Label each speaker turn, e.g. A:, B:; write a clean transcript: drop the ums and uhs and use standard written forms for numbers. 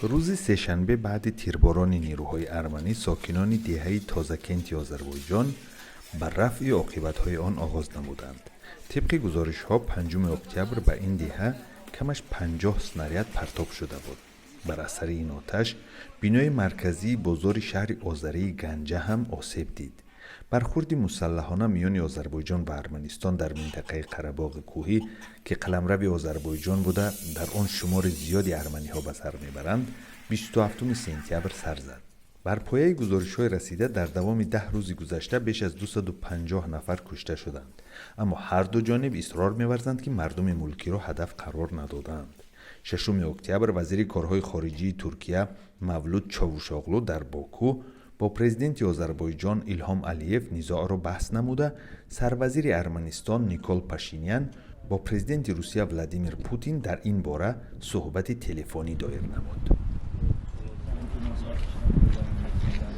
A: Рӯзи сешанбе баъди тирборони нерӯҳои арманӣ сокинони деҳаи Тозакенти Озарбойҷон ба рафъи оқибатҳои он оғоз намуданд. Тибқи гузоришҳо, 5 октябр ба ин деҳа камаш 50 снаряд партоб шуда буд. Бар асари ин оташ бинои марказии бозори шаҳри озарии Ганҷа ҳам осеб дид. Бархурди мусаллаҳона миёни Озарбойҷон ва Арманистон дар минтақаи Қарабоғи кӯҳӣ, ки қаламрави Озарбойҷон буда, дар он шумори зиёди арманиҳо ба сар мебаранд, 27 сентябр сар зад. Бар пояи гузоришҳои расида, дар давоми 10 рӯзи гузашта беш аз 250 нафар кушта шуданд, аммо ҳар ду ҷониб исрор меварзанд, ки мардуми мулкиро ҳадаф қарор надодаанд. 6 октябр вазири корҳои хориҷии Туркия Мавлуд Човушоғлу дар Боку бо президенти Озарбойҷон Илҳом Алиев низоъро баҳс намуда, сарвазири Арманистон Никол Пашинян бо президенти Русия Владимир Путин дар ин бора суҳбати телефонӣ доир намуд.